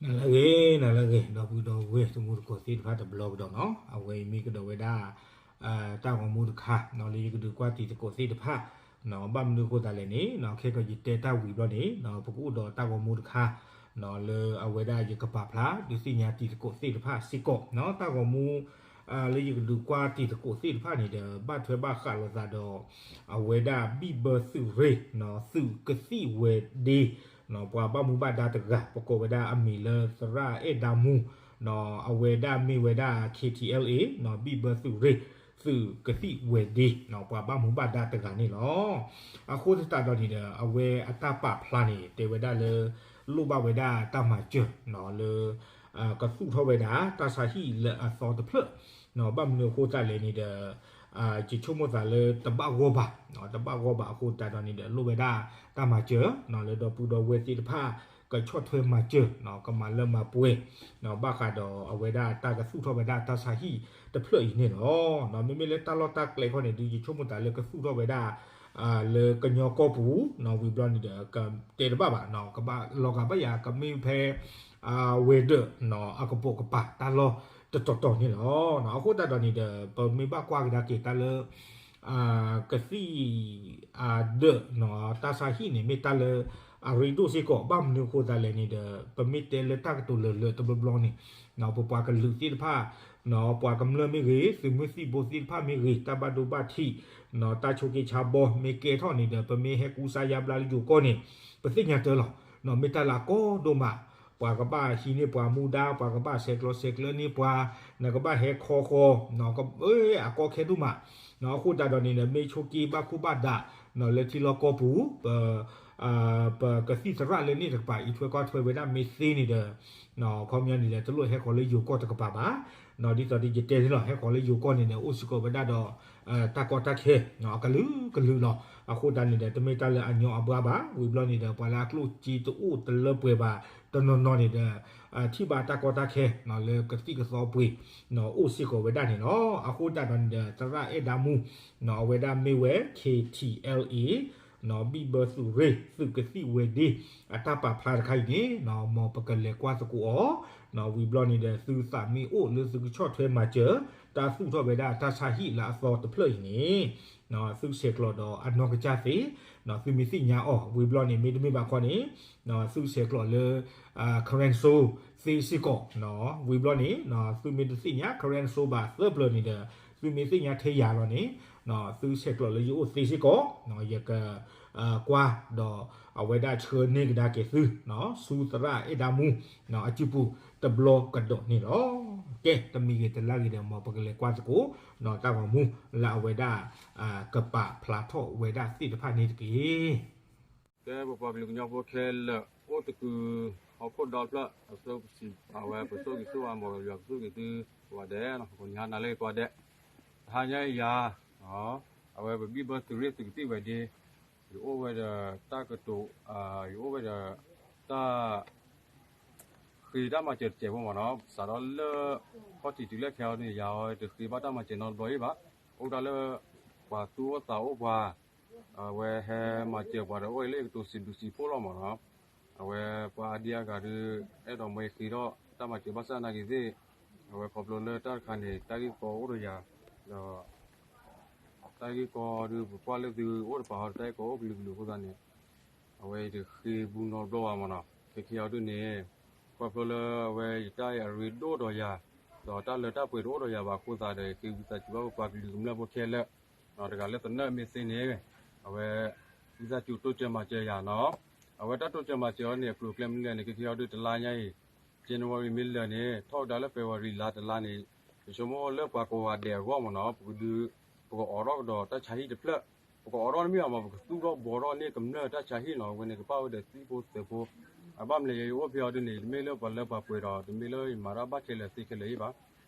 နလၢဂ့ၤ နလၢဂ့ၤ ဒီပုၢ်ဒီဝဲၢ်တံၤသကိးသ့ၣ်တဖၣ်တဘျီကဒီးနီၤ, အဝဲအံၤမ့ၢ်ကဒီးဝဲဒၣ် တၢ်ဂီၤမူတခါနီၤ လၢယကဒုးကွၢ်တံၤသကိးသ့ၣ်တဖၣ်နီၤ, ဘၣ်မနုၤအဃိသတးလဲၣ်န့ၣ်နီၤ ခဲကီးယတဲတၢ်ဝံၤဘျီန့ၣ်နီၤ ပကအိၣ်ဒီးတၢ်ဂီၤမူတခါနီၤ လၢအဝဲဒၣ်ယကပာ်ဖျါဒုးသ့ၣ်ညါတံၤသကိးသ့ၣ်တဖၣ်စ့ၢ်ကီးနီၤ, တၢ်ဂီၤမူ လၢယကဒုးကွၢ်တံၤသကိးသ့ၣ်တဖၣ်န့ၣ်ဒီး ဘၣ်ထွဲဘၣ်ဃးလိာ်သးဒီး အဝဲဒၣ်ဘံၣ်ဘၢသုးရ့ၣ်နီၤ သုးကသံၣ်ဝဲၤဒ့နီၤ ပှၤဘၣ်မူဘၣ်ဒါတဂၤ ပကိးဝဲဒၣ်အမံၤလၢသရၣ်အဲၣ်ဒါမူနီၤ အဝဲဒၣ်မ့ၢ်ဝဲဒၣ် K T L A နီၤ ဘံၣ်ဘၢသုးရ့ၣ် သုးကသံၣ်ဝဲၤဒ့နီၤ ပှၤဘၣ်မူဘၣ်ဒါတဂၤန့ၣ်လီၤ. အဃိသတးဒီးန့ၣ်ဒီး အဝဲအတၢ်ပာ်ဖျါန့ၣ် တဲဝဲဒၣ်လၢ လိၣ်ဘၣ်ဝဲဒၣ်တၢ်မၤစၢၤနီၤ လၢ ကသူၣ်ထီၣ်ဝဲဒၣ် တၢ်ဆါဟံၣ်လၢအသီတဖျၢၣ်နီၤ, ဘၣ်မနုၤအဃိသတးလဲၣ်န့ၣ်ဒီး ယဆိကမိၣ်သးလၢတဘၣ်ဂီၢ်ဘၣ်နီၤ, တဘၣ်ဂီၢ်ဘၣ်အဃိသတးဒီးန့ၣ်ဒီး လိၣ်ဝဲဒၣ်တၢ်မၤစၢၤနီၤ လၢဒီပုၢ်ဒီဝဲၢ်သ့ၣ်တဖၣ် ကဆီၣ်ထွဲမၤစၢၤနီၤ ကမၤလၢမၤပှဲၤနီၤ ဘၣ်ဃးဒီးအဝဲဒၣ်တၢ်ကသူၣ်ထီၣ်ဝဲဒၣ်တၢ်ဆါဟံၣ်တဖျၢၣ်အံၤန့ၣ်လီၤ. မ့မ့ၢ်လၢတၢ်လီၢ်တၢ်ကျဲခီန့ၣ် ဒုးယဆိကမိၣ်သးလၢကသူၣ်ထီၣ်ဝဲဒၣ် လၢကညီကီၢ်ပူၤနီၤ ဝံၤဘျီန့ၣ်ဒီး ကတဲတဘၣ်ဘၣ်နီၤ ကဘၣ်လီၤဂာ်ဘၣ်ယၤ ကမ့ၢ်ဖဲ ဝဲၤဒၢးနီၤ အကပိာ်ကပၤတၢ်လီၢ်တတီၤတီၤန့ၣ်လီၤ. အဃိသတးဒီးန့ၣ်ဒီး ပမ့ၢ်ဘၣ်ကွၢ်ကဒါက့ၤတၢ်လၢ ကသံၣ် ဒၢးနီၤ တၢ်ဆါဟံၣ်န့ၣ် မ့ၢ်တၢ်လၢအရ့ဒိၣ်စ့ၢ်ကီး ဘၣ်မနုၤအဃိသတးလဲၣ်န့ၣ်ဒီး ပမ့ၢ်တဲလၢတၢ်ကတိၤလၢာ်လၢာ်တဘျီဘျီန့ၣ်နီၤ ပပှၤကလုာ်သ့ၣ်တဖၣ်နီၤ ပှၤကမျၢၢ်မ့ၢ်ဂ့ၤ သုးမုၢ်သံၣ်ဘိသ့ၣ်တဖၣ်မ့ၢ်ဂ့ၤ တၢ်ဘၣ်ဒိဘၣ်ထံးနီၤ တၢ်ဆိးက့ဆါဘီမ့ၢ်ကဲထီၣ်န့ၣ်ဒီး ပမ့ၢ်ဟဲကူစါယါဘျါလၢယိၤကီၢ်န့ၣ် ပသ့ၣ်ညါတၢ်လီၤနီၤ မ့ၢ်တၢ်လၢအကီဒိၣ်မး ပှၤကဘၣ်ဟံးန့ၢ်ပှၤမူဒါ ပှၤကဘၣ်ဆဲးကျိးဆဲးကျၢန့ၢ်ပှၤ နကဘၣ်ဟဲခီဃီနီၤ အကီခဲဒိၣ်မးနီၤ အဃိသတးဒီးန့ၣ်ဒီး မ့ၢ်ဆိးက့ဘၣ်ခိၣ်ဘၣ်ဒါနီၤ လၢထံလီၢ်ကီၢ်ပူၤ ပ ပကသံၣ်သရၣ်လၢန့ၣ်တကပၤ အံးထွဲကွၢ်ထွဲဝဲဒၣ်မ့ၢ်သ့န့ၣ်ဒီး ခီပညီန့ၣ်ဒီး တလိၣ်ဟဲဃီၤလၢယိၤကီၢ်တကပၤဘၣ်နီၤ ဒ်သိးဒီးယတဲန့ၣ်လီၤ ဟဲဃီၤလၢယိၤကီၢ်န့ၣ်ဒီး အိၣ်စ့ၢ်ကီးဝဲဒၣ်ဒီး တၢ်ကီတၢ်ခဲနီၤ အကလုာ်ကလုာ်လီၤ. အဃိသတးန့ၣ်ဒီး တမ့ၢ်တၢ်လၢအညီအဘှါဘၣ် ဝံၤဘျီန့ၣ်ဒီး ပှၤလၢအကျိၣ်စ့တအိၣ်တလၢပှဲၤဘၣ် တနီၤနီၤန့ၣ်ဒီး ထံၣ်ဘၣ်တၢ်ကီတၢ်ခဲနီၤ လၢကသံၣ်ကသီပှ့ၤနီၤ အိၣ်စ့ၢ်ကီးဝဲဒၣ်န့ၣ်လီၤ. အဃိသတးဒီးန့ၣ်ဒီး သရၣ်အဲၣ်ဒါမူနီၤ အဝဲဒၣ်မ့ၢ်ဝဲ K T L A နီၤ ဘံၣ်ဘၢသုးရ့ၣ် သုးကသံၣ်ဝဲၤဒ့ အတၢ်ပာ်ဖျါတခါအံၤန့ၣ်နီၤ မ်ပကလဲၤကွၢ်သကိးအီၤနီၤ ဝံၤဘျီန့ၣ်ဒီး သုသးမ့ၢ်အိၣ်လၢသုကဆီၣ်ထွဲမၤစၢၤ တၢ်သူၣ်ထီၣ်ဝဲဒၣ်တၢ်ဆါဟံၣ်လၢအသီတဖျၢၣ်အံၤန့ၣ်နီၤ သုဆဲးကျိးဒီးအနီၢ်ကစၢ်သ့ သုမ့ၢ်သ့ၣ်ညါအီၤ ဝံၤဘျီန့ၣ် မ့တမ့ၢ်ဘၣ်ခီန့ၣ် သုဆဲးကျိးလၢ Karen Soul သ့စ့ၢ်ကီးနီၤ ဝံၤဘျီန့ၣ် သုမ့ၢ်တသ့ၣ်ညါ Karen Soul ဘၣ်သၢပျၢၤန့ၣ်ဒီး သုမ့ၢ်သ့ၣ်ညါထဲယၤလီၤန့ၣ် သုဆဲးကျိးလၢယအိၣ်သ့စ့ၢ်ကီးနီၤ ယက ကွၢ်ဒီးအဝဲဒၣ်ဆှၢန့ၢ်ကဒါက့ၤသုနီၤ ဆူသရၣ်အဲၣ်ဒါမူ အစုပူၤတဘျီကဒီးန့ၣ်လီၤ. ကဲ တမံၤဂ့ၤတလါဂ့ၤဒီး မ်ပကလဲၤကွၢ်သကိးနီၤ တၢ်ဂီၤမူလၢအဝဲဒၣ် ကပာ်ဖျါထီၣ်ဝဲဒၣ်သ့ၣ်တဖၣ်န့ၣ်တက့ၢ်. ကဲ ပပှၤကလုာ်ကညီဖိခဲလၢာ် အိၣ်သကုၤဟီၣ်ခိၣ်ဒီဖျၢၣ် အဝဲပဆိၣ်ဂ့ၤဆိၣ်ဝါ မ်ယွၤကဆိၣ်ဂ့ၤသုကိးဂၤဒဲးနီၤ ကိးနံၤဟါနၤလၢကိးဂၤဒဲး တဟါညါအံၤယၤ အဝဲပဘံၣ်ဘၢသုးရ့ၣ်သုးကသံၣ်ဝဲၤဒ့ ယအိၣ်ဝဲဒီးတၢ်ကတိၤ ယအိၣ်ဝဲဒီးတၢ် ဃ့တၢ်မၤစၢၤတစဲးဖိမ့ၢ်နီၤ စးထီၣ်လၢ ခီၣ်ထံးတုၤလၢခဲအံၤန့ၣ် ယၤအံၤတဃ့ဘၣ်တၢ်မၤစၢၤနီတဘျီအံၤဘၣ် အိၣ်ဒၣ်လၢ ပှၤသူၣ်အိၣ်သးအိၣ်ပှၤ အဝဲဟဲမၤစၢၤပှၤဒီးအိၣ်အံၤလၢယကတိၤစံးဘျုးစံးဖှိၣ်လီၤမ့ၢ်နီၤ အဝဲပှၤအါဒံအါဂၤဒီး အဲၣ်ဒိးမ့ၢ်ဃ့ထီၣ်တၢ်မၤစၢၤဘၣ်ဆၣ်နာ်က့ၤသ့ၣ် အဝဲခီဖျိလၢတၢ်တခါန့ၣ် တၢ်ဂ့ၢ်ကီအိၣ်ဒီးယၤ ဒီး တၢ်ဂ့ၢ်ကီဒီး ပကွၢ်လၢသုအိၣ်တပၤဟီဒီး တၢ်ဂ့ၢ်ကီအိၣ်ကလုာ်ကလုာ်အဃိသတးန့ၣ် အဝဲတဃ့ဘူးနီတဘျီဘၣ်မ့ၢ်နီၤ ခဲခဲအံၤဒ်န့ၣ် ခီဖျိလၢအဝဲယတၢ်အရ့ဒိၣ်ဒီးယၤ ဒီးတၢ်လၢတၢ်ပှဲၤတအိၣ်ဒီးယၤဘၣ်အဃိသတးဒီး ဃ့ဝံသးစူၤဘၣ်ပပှၤကလုာ်ကမျၢၢ်ဖိခဲလၢာ် တဂၤလၢသနၢၣ်မ့ၢ်သ့န့ၣ် အဝဲ ဝံသးစူၤတိစၢၤမၤစၢၤယၤနီၤ အဝဲတၢ်တိစၢၤမၤစၢၤအီၤန့ၣ် အကျိၤအကျဲမနုၤလဲၣ်န့ၣ် ခဲခဲအံၤဒ်တလါညါအံၤ January မ့ၢ်လၢာ်န့ၣ် ထီၣ်ဝဲဒၣ်လၢ February လါတလါန့ၣ် ယဆိကမိၣ်လၢပှၤကိးဂၤဒဲးအဂီၢ်မ့ၢ်နီၤ ပကဒုး ပကအိးထီၣ်ကဒီးတၢ်ဆါဟံၣ်တဖျၢၣ် ပကအိးထီၣ်တမ့ၢ်အီၤမ့ၢ် ပကသူၣ်ထီၣ်ဘှီထီၣ်န့ၢ်ကမျၢၢ်တၢ်ဆါဟံၣ်နီၤ အဝဲန့ၣ်ကဘၣ်ဝဲဒီးသံၣ်ဖိသုးဖိ အဘၣ်မနုၤလဲၣ် ယအိၣ်ဖဲအံၤဒ်န့ၣ် တမ့ၢ်လၢပှၤလၢပှၤပှဲၤဒီး တမ့ၢ်လၢယမၤတၢ်ဘၣ်ခဲလၢာ်သ့ခဲလၢာ်အံၤဘၣ်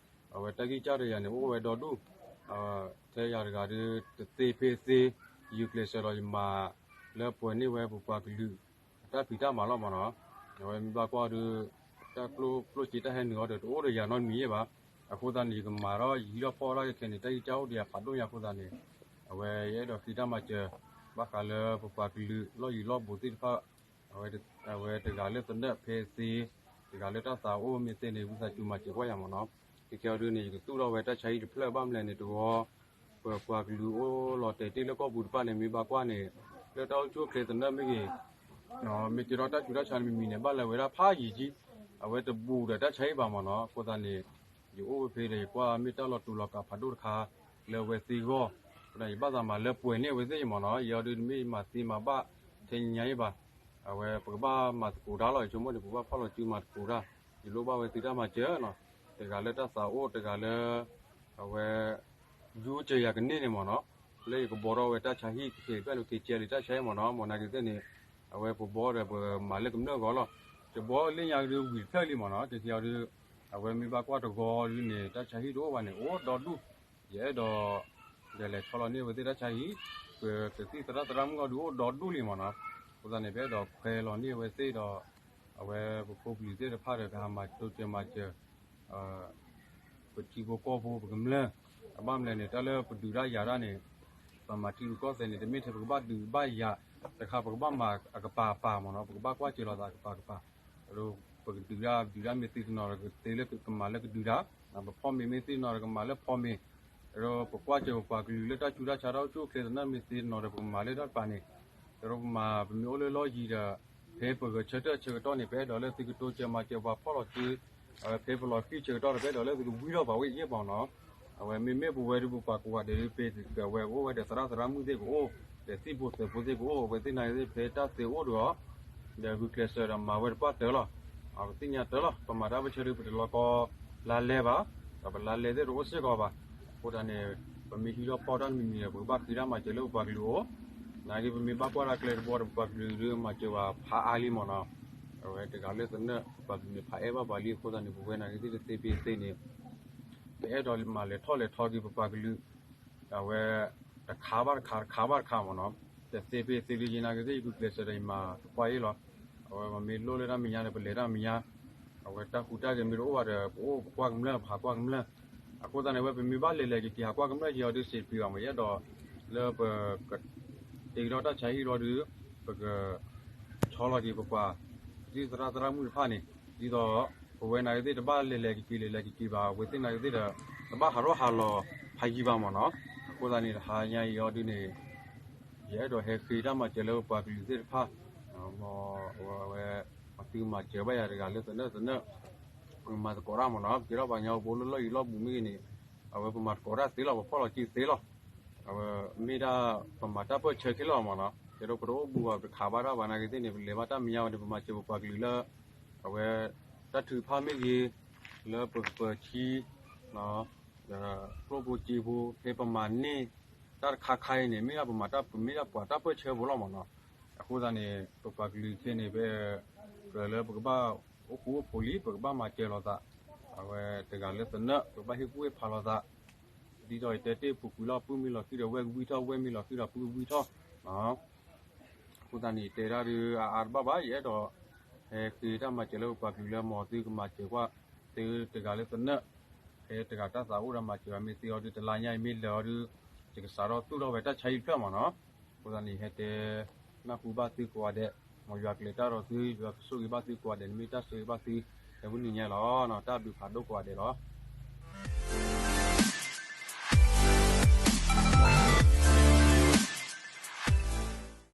အဝဲတၢ်ဂံၢ်စၢ်ဒီးယၤန့ၣ် အိၣ်ဝဲဒီဒူၣ် ထဲယၤတဂၤဒီး တသ့ဖဲသ့ ယကျဲးစၢးဒီးယမၤလၢပှဲၤန့ၢ်ဝဲပပှၤကလုာ် အတၢ်ဖံးတၢ်မၤလီၤမ့ၢ်နီၤ အဝဲမ့ၢ်ဘၣ်ကွၢ်ဒီး တၢ်ကျိၣ်ကျိၣ်စ့တၢ်ဟဲနုာ်အီၤဒီး တအိၣ်ဒီးယၤနီတမံၤယဲၢ်ဘၣ် အဃိသတးန့ၣ် ယကမၤထီၣ်ယဟံးထီၣ်ဖီၣ်ထီၣ်ခဲခဲန့ၣ် တၢ်ဂံၢ်စၢ်အိၣ်ဒီးယၤဖးဒိၣ်ညါအဃိသတးန့ၣ် အဝဲယအဲၣ်ဒိးဃ့တၢ်မၤစၢၤ ဘၣ်ဃးလၢပပှၤကလုာ်လီၢ်ယံၤလီၢ်ဘူးသ့ၣ်တဖၣ် အဝဲတဂၤလၢသနၢၣ်ဖဲသ့ တဂၤလၢတၢ်သးအိၣ်မ့ၢ်သ့န့ၣ် ဝံသးစူၤမၤစၢၤကွၢ်ယၤမ့ၢ်နီၤ. ခဲကဲအီၤဒုန့ၣ် ယကသူၣ်ထီၣ်ဝဲတၢ်ဆါဟံၣ်တဖျၢၣ် ဘၣ်မနုၤလဲၣ်န့ၣ် တဂီၤ ပပှၤကလုာ်အိၣ်လီၤတဲာ်တ့ၢ်လၢကီၢ်ပူၤတဖၣ်န့ၣ် မ့ၢ်ဘၣ်ကွၢ်န့ၣ် လၢတၢ်အိၣ်ဆူၣ်အိၣ်ချ့သနၢၣ်မ့ၢ်ဂ့ၤ မ့ၢ်ကဲထီၣ်တၢ်ဆူးတၢ်ဆါန့ၣ်မံၤမံၤန့ၣ် ဘၣ်လဲၤဝဲဒၣ်ဖးယံာ်ကံ အဝဲတဘူးဒီးတၢ်ဆါဟံၣ်ဘၣ်မ့ၢ်နီၤ. အဃိသတးန့ၣ် ယအိၣ်ဝဲဖဲဒီးယကွၢ်မ့ၢ်တၢ်လီၤတူာ်လီၤကာ်ဖးဒိၣ်တခါ လၢအဝဲသ့ၣ်ဂီၢ် အဃိသတး ယဘၣ်သးမၤလၢပှဲၤန့ၢ်အဝဲသ့ၣ်မ့ၢ်နီၤ. ယဲအီၤဒုတမ့ၢ်ယမၤသ့မၤဘၣ်ထဲညါအံၤဘၣ်. အဝဲပကဘၣ်မၤသကိးတၢ်လီၤ. ယဆိကမိၣ်န့ၣ် ပကဘၣ်ဖီၣ်လီၤစုမၤသကိးတၢ်, ယလိၣ်ဘၣ်ဝဲသုတၢ်မၤစၢၤနီၤ. တဂၤလၢတၢ်သးအိၣ် တဂၤလၢ အဝဲ ယူကၢၤယၤကန့ၢ်န့ၣ်မ့ၢ်နီၤ, လၢယကဘီထီၣ်ဝဲတၢ်ဆါဟံၣ် ကကဲးဖျၢၣ်န့ၣ် ကကဲလံတၢ်ဆါဟံၣ်မ့ၢ်နီၤ, မ့ၢ်နာ်က့သ့ၣ်န့ၣ် အဝဲပဘီဒီးပမၤလၢကမျၢၢ်ဂီၢ်လီၤ. ယဘီလၢညါကဒုဝံၤတဖျၢၣ်လံမ့ၢ်နီၤ, ကကဲအီၤဒု အဝဲမ့ၢ်ဘၣ်ကွၢ်တဂီၤဒုန့ၣ် တၢ်ဆါဟံၣ်တအိၣ်ဘၣ်န့ၣ် အိၣ်ဒီဒူၣ်, ယအဲၣ်ဒိး ယလဲၤဆီလီၤန့ၢ်အဝဲသ့ၣ်တၢ်ဆါဟံၣ်, ပကသံၣ်သရၣ်သရၣ်မုၣ်အီၤဒုအိၣ်ဒီဒူၣ်လံမ့ၢ်နီၤ, အဃိသတးန့ၣ် ပအဲၣ်ဒိးခွဲးလီၤန့ၢ်အဝဲသ့ၣ်ဒီး အဝဲပဖိပလံၤသ့ၣ်တဖၣ်ဒီး ကဟးမၤတိစၢၤမၤစၢၤ ပထံဖိကီၢ်ဖိပကမျၢၢ်, အဘၣ်မနုၤလဲၣ်န့ၣ် တၢ်လၢပဒုးတၢ်ယၤတၢ်န့ၣ် ပမၤထံရူၢ်ကီၢ်သဲးန့ၣ် တမ့ၢ်ထဲပကဘၣ်ဒုးဘၣ်ယၤတခါ ပကဘၣ်မၤအကပၤပၤမ့ၢ်နီၤ, ပကဘၣ်ကွၢ်စၢၤလိာ်သးအကပၤကပၤ, ပကဒုးတၢ်ဒုးတၢ်မ့ၢ်သ့တနီၤဒီးကသ့လၢကမၤလၢကဒုးတၢ်, ပဖီၣ်မ့ၤမ့ၢ်သ့တနီၤဒီးကမၤလၢဖီၣ်မ့ၤ, ဒီးပကွၢ်စၢၤပပှၤကလုာ်လၢတၢ်ဆူးတၢ်ဆါတၢ်အိၣ်ဆူၣ်အိၣ်ချ့သနၢၣ်မ့ၢ်သ့တနီၤဒီး ပကမၤလၢတၢ်တပၤန့ၣ်, ဒီးပမၤပမ့ၢ်အိၣ်လၢလီၢ်ယံၤဒီး ဖဲပဂဲၤဆၢထၢၣ်ဆၢကတီၢ်န့ၣ် ပအဲၣ်ဒိးလၢသုကတိစၢၤမၤစၢၤပှၤဖီၣ်လီၤစု, ဖဲပလီၤဃံၢ်ဆၢကတီၢ်ဒီး ပအဲၣ်ဒိးလၢသုကဝံထီၣ်ပှၤဝဲအံၤမ့ၢ်နီၤ, အဝဲမ့မ့ၢ်ပဝဲဒုးပပှၤကိးဂၤဒဲးဒုး ပဝဲကအိၣ်ဝဲဒီးသရၣ်သရၣ်မုၣ်သ့ၣ်ကအိၣ်, ဒီးသံၣ်ဖိသုးဖိသ့ၣ်ကအိၣ်, အဝဲသ့ၣ်နာ်က့သ့ၣ်ဖဲတၢ်သ့အိၣ်ဒီး ဒီးဂုာ်ကျဲးစၢးဒီးမၤဝဲတပှၢ်တၢၢ်လီၤ. ပသ့ၣ်ညါတၢၢ်လီၤ, ပမၤတၢ်ပၢၢ်ဆၢဒုး ပတလီၤကီလါလဲဘၣ်, ဒီးပလါလဲသ့ၣ်တအိၣ်စ့ၢ်ကီးဘၣ်. အဃိသတးန့ၣ် ပမ့ၢ်ဟံးထီၣ်ဖီၣ်တၢ်တမံၤမံၤဒီး ပကဘၣ်ဃ့တၢ်မၤစၢၤလၢပပှၤကလုာ်အအိၣ်, နာ်က့ပမ့ၢ်ဘၣ်ကွၢ်တၢ်ကျဲတဘိဒီး ပပှၤကလုာ်ဒုးမၤစၢၤပှၤဖးအါလံမ့ၢ်နီၤ, အဝဲတဂၤလၢသနၢၣ် ပပှၤကလုာ်န့ၣ် ဖးအဲၣ်ဘၣ်ပှၤလံ. အဃိသတးန့ၣ် ပဝဲနာ်က့သ့ၣ်တသ့ဖဲသ့န့ၣ် ပအဲၣ်ဒိးမၤလဲၤထီၣ်လဲၤထီဒုးပပှၤကလုာ် အဝဲ တခါဘၣ်တခါ တခါဘၣ်တခါမ့ၢ်နီၤ, တသ့ဖဲသ့ဒုး ယနာ်က့သ့ၣ် ယဂုာ်ကျဲးစၢးဒီးယမၤတပှၢ်အံၤလီၤ. အဝဲပမ့ၢ်လိၣ်လၢတၢ်မဲာ်ညါဒီး ပလဲၤတၢ်မဲာ်ညါ, အဝဲတၢ်ဟူးတၢ်ဂဲၤမ့ၢ်တအိၣ်ဘၣ်ဒီး ပအိၣ်ပကွၢ်ကမျၢၢ် ပဟးကွၢ်ကမျၢၢ်, အဃိသတးန့ၣ် အဝဲပမ့ၢ်ဘၣ်လဲၤလဲၤက့ၤက့ၤ ဟးကွၢ်ကမျၢၢ်က့ၤအီၤဒုး စံးတပှံၤဘၣ်မ့ၢ် ယအဲၣ်ဒိး လၢပက တ့ကဒီးတၢ်ဆါဟံၣ်လီၤဒုး ပက ဆီလီၤက့ၤပပှၤ သရၣ်သရၣ်မုၣ်တဖၣ်န့ၣ် ဒ်သိး ပဝဲနာ်က့သ့ၣ်တဘၣ်လဲၤလဲၤက့ၤက့ၤ လဲၤလဲၤက့ၤက့ၤဘၣ် အဝဲသ့ၣ်နာ်က့သ့ၣ်ဒီး တဘၣ်ဟးထီၣ်ဟးလီၤဖးယံၤဘၣ်မ့ၢ်နီၤ. အဃိသတးန့ၣ် တဟါညါအံၤအီၤဒုးန့ၣ် ယအဲၣ်ဒိးဟဲဃ့တၢ်မၤစၢၤလၢပပှၤကလုာ်သ့ၣ်တဖၣ် အဝဲ ပှၤသုမၤစၢၤဘၣ်ယၤတဂၤလၢသနၢၣ်သနၢၣ် ပမၤသကိးတၢ်မ့ၢ်နီၤ ပကဲထီၣ်ပှၤကညီပအိၣ်လၢလီၢ်ယံၤလီၢ်ဘူးမ့ၢ်ဂ့ၤန့ၣ် အဝဲပမၤသကိးတၢ်သ့လီၤ ပဖီၣ်လီၤစုသ့လီၤ. အဝဲမ့ၢ်ဒၣ်ပမၤတၢ်ပၢၢ်ဆၢခဲလၢာ်မ့ၢ်နီၤ ကဲထီၣ်ပတအိၣ်ဘူးဘၣ် ပတခးဘၣ်တၢ်ဘၣ်နာ်က့သ့ၣ်န့ၣ် ပလဲၤဘၣ်တၢ်မဲာ်ညါဝဲန့ၣ် ပမၤစၢၤပပှၤကလုာ်လၢ အဝဲ တၢ်ထုကဖၣ်မ့ၢ်ဂ့ၤ လၢပကပၢၤထံ ဒီးကျိၣ်ဖိစ့ဖိ ဖဲပမၤန့ၢ် တၢ်တခါခါအံၤန့ၣ် မ့ၢ်ဒၣ်ပမၤတၢ် ပမ့ၢ်ဒၣ်ပှၤတၢ်ပၢၢ်ဆၢဖိလီၤမ့ၢ်နီၤ. အဃိသတးန့ၣ် ပပှၤကလုာ်ခဲန့ၣ် ပကြၢးလၢပကဘၣ်အိၣ်ဃူအိၣ်ဖိးလံ ပကဘၣ်မၤစၢၤလိာ်သး အဝဲတဂၤလၢသနၢၣ် ပကဘၣ်ဟ့ၣ်ကူၣ်ဟ့ၣ်ဖးလိာ်သး ဒ်သိးယတဲတ့ၢ်ပူၤကွံာ်လီၤ ပုၢ်မ့ၢ်လီၤဃံၤဒီးဝဲၢ်ကဝံၢ်ထီၣ် ဝဲၢ်မ့ၢ်လီၤဃံၤဒီးပုၢ်ကဝံၢ်ထီၣ် အဃိသတးန့ၣ် ယတဲဒၣ်ဒုးအါအါတဘၣ်ဘၣ် ယအဲၣ်ဒိး ဟဲဃ့တၢ်မၤစၢၤလၢပပှၤကလုာ်လၢ မ်သုကမၤစၢၤကွၢ် သုတဂၤလၢသနၢၣ် ဖဲတဂၤတၢ်သးအိၣ်ဒီးမၤစၢၤမ့ၢ်သ့အီၤဒုး တလါညါအံၤမ့ၢ်လၢာ်အီၤဒုး ယကစးထီၣ်သူၣ်ထီၣ်ဝဲတၢ်ဆါဟံၣ်တဖျၢၣ်မ့ၢ်နီၤ. အဃိသတးန့ၣ် ဟဲတဲနၢ်ဟူဘၣ်သုကိးဂၤဒဲး မ်ယွၤကလဲၤတၢ်ဒီးသု ယွၤကဆိၣ်ဂ့ၤဘၣ်သုကိးဂၤဒဲး နမ့ၢ်တၢ်ဆိၣ်ဂ့ၤဘၣ်သု လၢမုၢ်နံၤညါလီၤ. တၢ်ဘျုးဖးဒိၣ်ကိးဂၤဒဲးလီၤ.